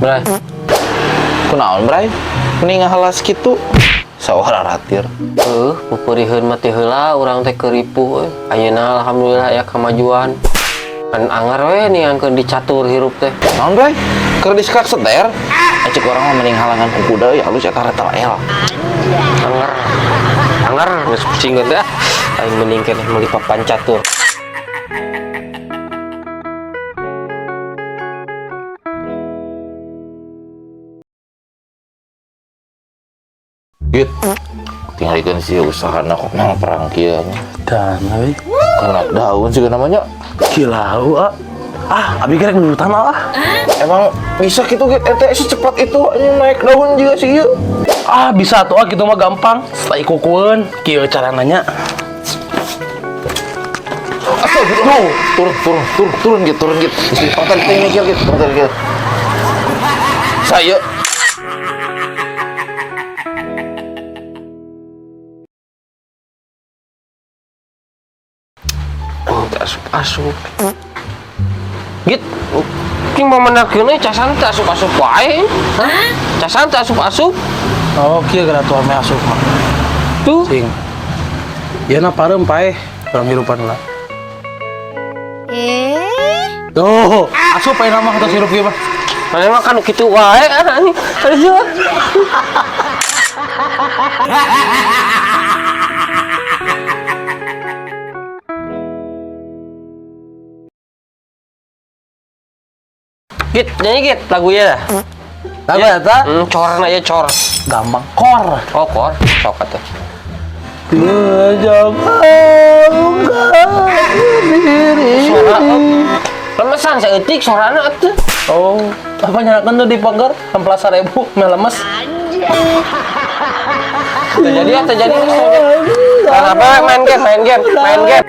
Bray, Kunaon, Bray? Mending ngahalas kitu. Sawara ratir. Pupuriheun mah teh heula urang teh keur ripuh euy. Ayeuna alhamdulillah aya kamajuan. Kan anger we nih di catur hirup teh. Naon, Bray? Keur diskak seter. Cek urang mah mending halangan ku kuda ya halus eta retel el. Anger. Anger geus pusing teh. Aing mending keneh meuli papan catur. Git. Tinggalikeun sih usahana kok nang perang kieu nya. Dan abi Kena daun sih namanya. kilau ah. Ah, abi kira nurutan ah. Emang bisa gitu Git, ente secepat itu anjing naik daun juga sih ieu. Ah, bisa tuh ah gitu mah gampang. Setelah ikukueun, kieu cara nanya. Astagfirullah. Turun, turun, turun, turun gitu, turun gitu. Istri tong tadi mikir gitu, tong tadi gitu. Saya. Oh, teu asup-asup. Git, cing pamenarkeun euy casan teu asup-asup wae. Hah? Casan teu asup-asup. Oh, kieu geura tuh ame asup mah. Tuh. Sing. Ieu na pareum paeh urang hirupan lah. Eh? Tuh, asup paeh mah tos hirup ieu mah. Mana mah kan kitu wae anjing. Aduh. Git, nyanyi Git lagunya dah. Lagu eta Corna ya cor. gampang kor. Oh, kor. Sok atuh. Diri. Suara lemesan saeutik sorana atuh. Oh, apa nyalakan tuh di pagar 16.000 meh lemes. Terjadi ya, terjadi. Apa main game, main game, main game.